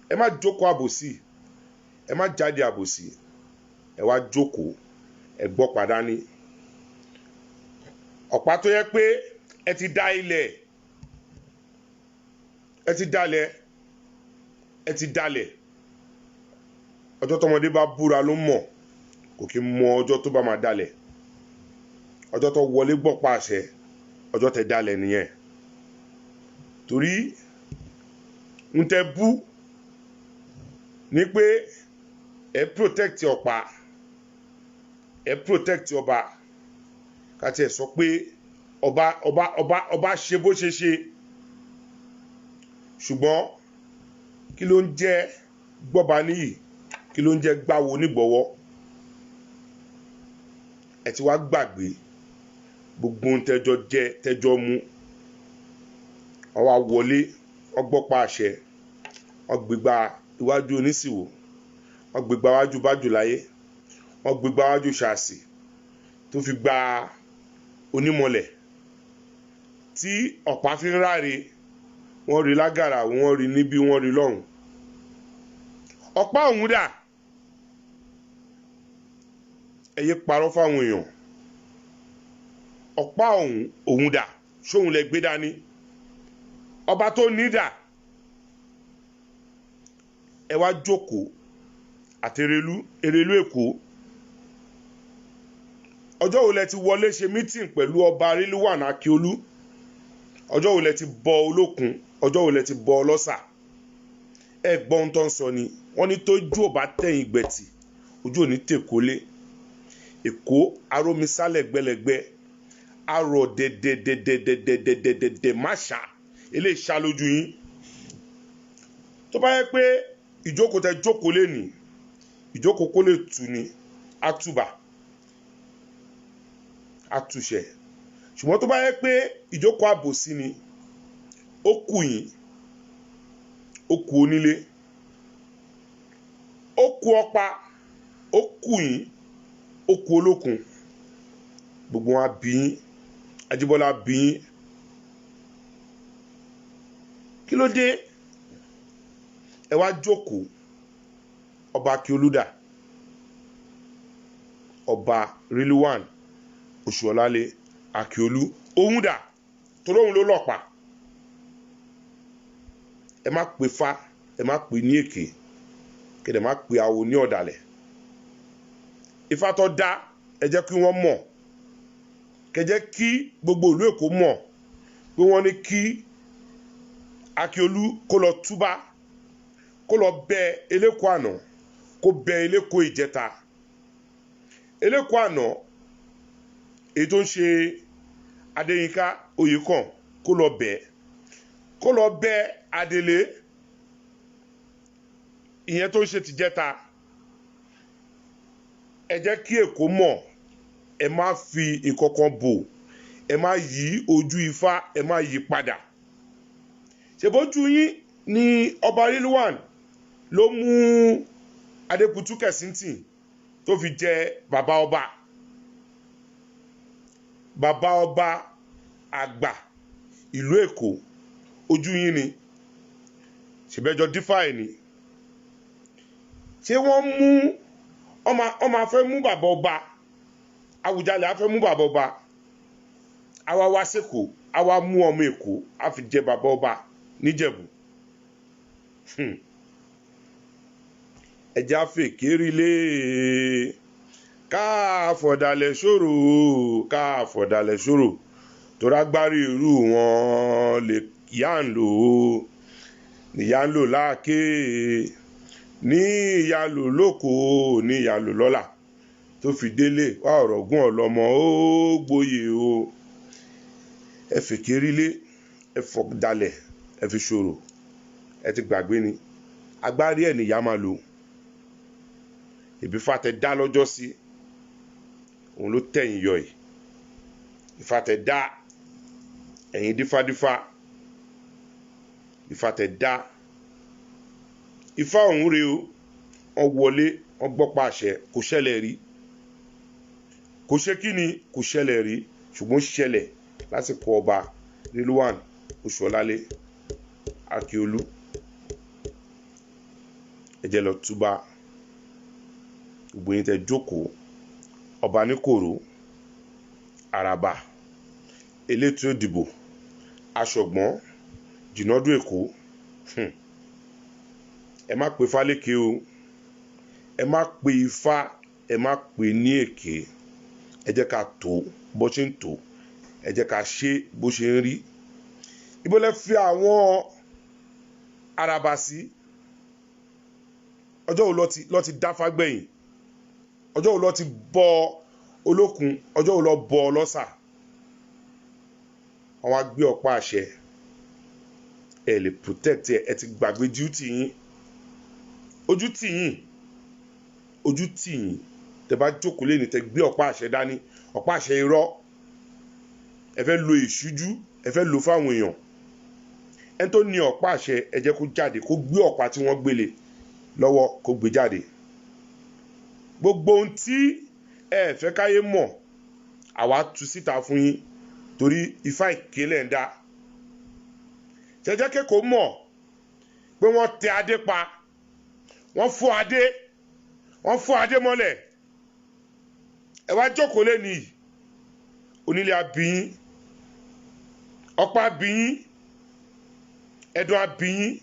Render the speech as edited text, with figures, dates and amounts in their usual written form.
Ẹ má jókòó àbòsí, ẹ má jáde àbòsí. Ẹ wá jókòó, ẹ gbọ́ padà ní ọ̀pá tó yẹ pé ẹ ti dá ilẹ̀, ẹ ti dalẹ̀, ẹ ti dalẹ̀. Ọjọ́ tọmọdé bá búra ló mọ̀, kò kí mọ ọjọ́ tó bá máa dalẹ̀. Ọjọ́ tó wọlé gbọ́ pàṣẹ, ọjọ́ tẹ dalẹ̀ nìyẹn. Torí ń tẹ bú ní pé ẹ protect ọ̀pá, ẹ protect ọba. Káti ẹ sọ pé ọba ọba ọba ọba ṣe bó ṣe ṣe, ṣùgbọ́n kí ló ń jẹ́ gbọ́ba níyì? Kí ló ń jẹ́ gbáwo nígbọ̀wọ́? Ẹ ti wá gbàgbé gbogbo ohun tẹjọ jẹ, tẹjọ mu. Wọ́n wá wọlé, wọ́n gbọ́ pa àṣẹ, wọ́n gbégbá iwájú oníṣìwò, wọ́n gbégbá iwájú bájúláyé, wọ́n gbégbá iwájú ṣàṣì tó fi gba onímọ̀lẹ̀ tí ọ̀pá fi ń ráre. Wọ́n rí lágàrà, wọ́n rí níbí, wọ́n rí lọ́hùn. Ọ̀pá ọ̀hún dà? Ẹ yé parọ́ fáwọn èèyàn. Ọ̀pá ọ̀hún òun dà? Ṣóun lẹ gbé dání? Ọba tó ní dà? Ẹ wá jókòó àti Erelú, Erelú Èkó. Ọjọ́ wo lẹ ti wọlé ṣe mítìn pẹ̀lú ọba Rilwan Akiolu? Ọjọ́ wo lẹ ti bọ Olókun? Ọjọ́ wo lẹ ti bọ Ọlọ́sà? Ẹ gbọ́ ohun tó ń sọ ni. Wọ́n ní tójú ò bá tẹ̀yìn gbẹ̀tì, ojú ò ní tèkólé. Èkó arómisálẹ̀ gbẹlẹ̀gbẹ́, arọ̀ dẹ̀dẹ̀dẹ̀dẹ̀dẹ̀dẹ̀dẹ̀dẹ̀ má ṣá eléyìí ṣá lójú yín. Tó bá yẹ pé ìjókòó tẹ jókòó lé ní ìjókòó kó lè tù ní àtúbà àtúnṣe, ṣùgbọ́n tó bá yẹ pé ìjókòó àbòsí ni, ó kù yín, ó kù onílé, ó kù ọ̀pá, ó kù yín, ó kù olókun. Gbogbo wọn á bí yín, Ajíbọ́lá bí yín. Kí ló dé? Ẹ wá jókòó. Ọba Akiolu dà? Ọba Rilwan Oṣuọlálé Akiolu òun dà? Torí òun ló lọ́pàá. Ẹ má pe fá, ẹ má pe ní èké, kẹdẹ má pe awo ní ọ̀dàlẹ̀. Ifá tó dá, ẹ jẹ́ kí wọ́n mọ̀, kẹ jẹ́ kí gbogbo ìlú Èkó mọ̀ pé wọ́n ní kí Akiolu kó lọ túbá, kó lọ bẹ eléko àná, kó bẹ eléko ìjẹta. Eléko àná èyí tó ń ṣe Adéyínká Oyèkàn, kó lọ bẹ, kó lọ bẹ Adélé ìyẹn tó ń ṣe tìjẹta. Ẹ jẹ́ kí Èkó mọ̀. Ẹ má fi ìkọ̀kan bò, ẹ má yí ojú Ifá, ẹ má yí padà. Ṣèbójú yín ni ọba Rilwan ló mú Adékutú Kẹ̀sìntìn tó fi jẹ bàbá ọba, bàbá ọba àgbà ìlú Èkó. Ojú yín ni. Ṣèbẹ́jọ dífá ẹ̀ ni. Ṣé wọ́n mú ọmọ afẹ́ mú bàbá ọba Awùjalẹ̀, afẹ́ mú bàbá ọba àwa wá sẹ́kọ̀ọ́, àwa mú ọmọ Èkó á fi jẹ bàbá ọba níjẹ̀bú? Ẹ̀jẹ̀ àfẹ̀kẹ́rìlẹ̀ káàfọ̀dàlẹ̀ ṣòro, káàfọ̀dàlẹ̀ ṣòro, torí agbárí irú wọn lè yá ń lò ó, níyà ń lò láàké, ní ìyá lò lóko, ní ìyá lò lọ́la, tó fi délé wá ọ̀rọ̀gún ọlọ́mọ ó gboyè o. Ẹ fèkérílé, ẹ fọ̀dàlẹ̀, ẹ fi ṣòro. Ẹ ti gbàgbé ni agbárí ẹ̀ nìyá máa lò. Ìbí fatẹ dá lọ́jọ́ sí òun ló tẹ̀yìn yọ yìí. Ìfatẹ dá ẹ̀yìn dífádífá, ìfatẹ dá ifá ọ̀hún rèé o. Wọ́n wọlé, wọ́n gbọ́ pa àṣẹ. Kò ṣẹlẹ̀ rí, kò ṣe kí ni, kò ṣẹlẹ̀ rí, ṣùgbọ́n ṣẹlẹ̀ lásìkò ọba Rilwan Oṣuọlálé Akiolu. Ẹ jẹ́ lọ túbà. Gbogbo yín tẹ́ jókòó, ọba níkòrò, àràbà, elétò ìdìbò, aṣọ̀gbọ́n jìnàdún Èkó, ẹ má pe fálékè o, ẹ má pe ifá, ẹ má pe ní èké. Ẹ jẹ́ ká tó bó ṣe ń tó, ẹ jẹ́ ká ṣe bó ṣe ń rí. Ibo lẹ fi àwọn àràbà sí? Ọjọ́ wo lọ ti dáfá gbẹ̀yìn? Ọjọ́ wo lọ ti bọ olókun? Ọjọ́ wo lọ bọ ọlọ́sà? Wọ́n wá gbé ọ̀pá àṣẹ, ẹ lè protect ẹ. Ẹ ti gbàgbé duty yín. Ojú tì yín, ojú tì yín. Tẹ bá jókòó lé ní, tẹ gbé ọ̀pá àṣẹ dání, ọ̀pá àṣẹ irọ́, ẹ fẹ́ lo ìṣújú, ẹ fẹ́ lo fáwọn èèyàn. Ẹni tó ní ọ̀pá àṣẹ, ẹ jẹ́ kó jáde, kó gbé ọ̀pá tí wọ́n gbélé lọ́wọ́, kó gbé jáde. Gbogbo ohun tí ẹ fẹ́ káyé mọ̀, àwa tú síta fún yín, torí ifá ìkélẹ̀ ń dá. Ṣẹjẹ́ kéko mọ̀ pé wọ́n tẹ adé pa, wọ́n fọ́ adé, wọ́n fọ́ adé mọ́lẹ̀. Ẹ wá jókòó lẹ́nu yìí, onílé abiyín, ọ̀pá abiyín, ẹ̀dùn abiyín.